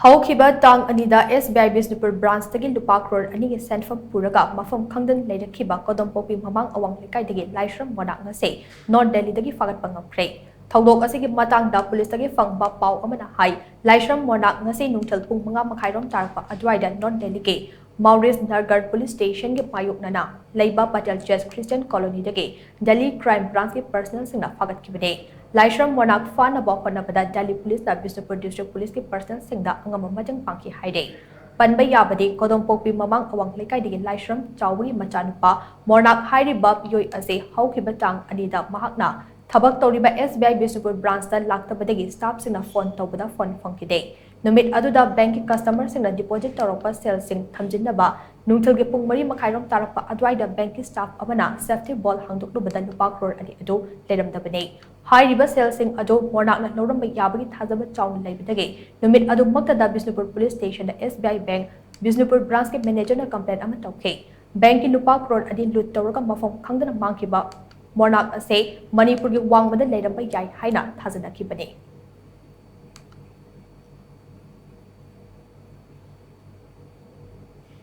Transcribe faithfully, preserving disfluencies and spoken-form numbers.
ꯍꯧꯈꯤꯕ ꯇꯥꯡ ꯑꯅꯤꯗ S B I ꯕꯤꯁꯅꯨꯄꯨꯔ ꯕ꯭ꯔꯥꯟꯁꯇꯒꯤ ꯂꯨꯄꯥ ꯀ꯭ꯔꯣꯔ ꯑꯅꯤꯒꯤ ꯁꯦꯟꯐꯝ ꯄꯨꯔꯒ ꯃꯐꯝ ꯈꯪꯗꯅ ꯂꯩꯔꯛꯈꯤꯕ ꯀꯣꯗꯣꯝꯄꯣꯛꯄꯤ ꯃꯃꯥꯡ ꯑꯋꯥꯡ ꯂꯩꯀꯥꯏꯗꯒꯤ ꯂꯥꯏꯁ꯭ꯔꯝ ꯃꯣꯅꯥꯛ ꯉꯁꯤ ꯅꯣꯔꯠ ꯗꯦꯜꯂꯤꯗꯒꯤ ꯐꯥꯒꯠꯄ ꯉꯝꯈ꯭ꯔꯦ꯫ ꯊꯧꯗꯣꯛ ꯑꯁꯤꯒꯤ ꯃꯇꯥꯡꯗ ꯄꯨꯂꯤꯁꯇꯒꯤ ꯐꯪꯕ ꯄꯥꯎ ꯑꯃꯅ ꯍꯥꯏ, ꯂꯥꯏꯁ꯭ꯔꯝ ꯃꯣꯅꯥꯛ ꯉꯁꯤ ꯅꯨꯡꯊꯤꯜ ꯄꯨꯡ ꯃꯉꯥ ꯃꯈꯥꯏꯔꯣꯝ ꯇꯥꯔꯛꯄ ꯑꯗꯨꯋꯥꯏꯗ ꯅꯣꯔꯠ ꯗꯦꯜꯂꯤꯒꯤ ꯃꯥꯎꯔꯤꯁ ꯅꯔꯒꯔ ꯄꯨꯂꯤꯁ ꯁ꯭ꯇꯦꯁꯟꯒꯤ ꯃꯥꯌꯣꯛꯅꯅ ꯂꯩꯕ ꯄꯇꯦꯜ ꯆꯦꯁ ꯈ꯭ꯔꯤꯁꯇꯤꯌꯟ ꯀꯣꯂꯣꯅꯤꯗꯒꯤ ꯗꯦꯜꯂꯤ ꯀ꯭ꯔꯥꯏꯝ ꯕ꯭ꯔꯥꯟꯁꯀꯤ ꯄꯔꯁꯅꯦꯜꯁꯤꯡꯅ ꯐꯥꯒꯠꯈꯤꯕꯅꯤ꯫ ꯂꯥꯏꯁ꯭ꯔꯝ ꯃꯣꯅꯥꯛ ꯐꯥꯅꯕ ꯍꯣꯠꯅꯕꯗ ꯗꯦꯜꯂꯤ ꯄꯨꯂꯤꯁꯅ ꯕꯤꯁꯅꯨꯄꯨꯔ ꯗꯤꯁꯇ꯭ꯔꯤꯛ ꯄꯨꯂꯤꯁꯀꯤ ꯄꯔꯁꯅꯦꯜꯁꯤꯡꯗ ꯑꯉꯝꯕ ꯃꯇꯦꯡ ꯄꯥꯡꯈꯤ ꯍꯥꯏꯔꯤ꯫ ꯄꯟꯕ ꯌꯥꯕꯗꯤ, ꯀꯣꯗꯣꯝꯄꯣꯛꯄꯤ ꯃꯃꯥꯡ ꯑꯋꯥꯡ ꯂꯩꯀꯥꯏꯗꯒꯤ ꯂꯥꯏꯁ꯭ꯔꯝ ꯆꯥꯎꯕꯒꯤ ꯃꯆꯥꯅꯨꯄꯥ ꯃꯣꯅꯥꯛ ꯍꯥꯏꯔꯤꯕ ꯃꯤꯑꯣꯏ ꯑꯁꯤ ꯍꯧꯈꯤꯕ ꯇꯥꯡ ꯑꯅꯤꯗ ꯃꯍꯥꯛꯅ ꯊꯕꯛ ꯇꯧꯔꯤꯕ S B I ꯕꯤꯁꯅꯨꯄꯨꯔ ꯕ꯭ꯔꯥꯟꯁꯇ ꯂꯥꯛꯇꯕꯗꯒꯤ ꯁ꯭ꯇꯥꯐꯁꯤꯡꯅ ꯐꯣꯟ ꯇꯧꯕꯗ ꯐꯣꯟ ꯐꯪꯈꯤꯗꯦ꯫ ꯅꯨꯃꯤꯠ ꯑꯗꯨꯗ ꯕꯦꯡꯛꯀꯤ ꯀꯁꯇꯃꯔꯁꯤꯡꯅ ꯗꯤꯄꯣꯖꯤꯠ ꯇꯧꯔꯛꯄ ꯁꯦꯜꯁꯤꯡ ꯊꯝꯖꯤꯟꯅꯕ ꯅꯨꯡꯊꯤꯜꯒꯤ ꯄꯨꯡ ꯃꯔꯤ ꯃꯈꯥꯏꯔꯣꯝ ꯇꯥꯔꯛꯄ ꯑꯗꯨꯋꯥꯏꯗ ꯕꯦꯡꯛꯀꯤ ꯁ꯭ꯇꯥꯐ ꯑꯃꯅ ꯁꯦꯐꯇꯤ ꯕꯣꯜ ꯍꯥꯡꯗꯣꯛꯂꯨꯕꯗ ꯂꯨꯄꯥ ꯀ꯭ꯔꯣꯔ ꯑꯅꯤ ꯑꯗꯨ ꯂꯩꯔꯝꯗꯕꯅꯤ꯫ ꯍꯥꯏꯔꯤꯕ ꯁꯦꯜꯁꯤꯡ ꯑꯗꯨ ꯃꯣꯅꯥꯛꯅ ꯂꯧꯔꯝꯕ ꯌꯥꯕꯒꯤ ꯊꯥꯖꯕ ꯆꯥꯎꯅ ꯂꯩꯕꯗꯒꯤ ꯅꯨꯃꯤꯠ ꯑꯗꯨꯃꯛꯇꯗ ꯕꯤꯁꯅꯨꯄꯨꯔ ꯄꯨꯂꯤꯁ ꯁ꯭ꯇꯦꯁꯟꯗ S B I bank Bishnupur ꯕ꯭ꯔꯥꯟꯁꯀꯤ ꯃꯦꯅꯦꯖꯔꯅ ꯀꯝꯄ꯭ꯂꯦꯟ ꯑꯃ ꯇꯧꯈꯤ꯫ ꯕꯦꯡꯛꯀꯤ ꯂꯨꯄꯥ ꯀ꯭ꯔꯣꯔ ꯑꯅꯤ ꯂꯨꯠ ꯇꯧꯔꯒ ꯃꯐꯝ ꯈꯪꯗꯅ ꯃꯥꯡꯈꯤꯕ ꯃꯣꯅꯥꯛ ꯑꯁꯤ ꯃꯅꯤꯄꯨꯔꯒꯤ ꯋꯥꯡꯃꯗ ꯂꯩꯔꯝꯕ ꯌꯥꯏ ꯍꯥꯏꯅ ꯊꯥꯖꯅꯈꯤꯕꯅꯤ꯫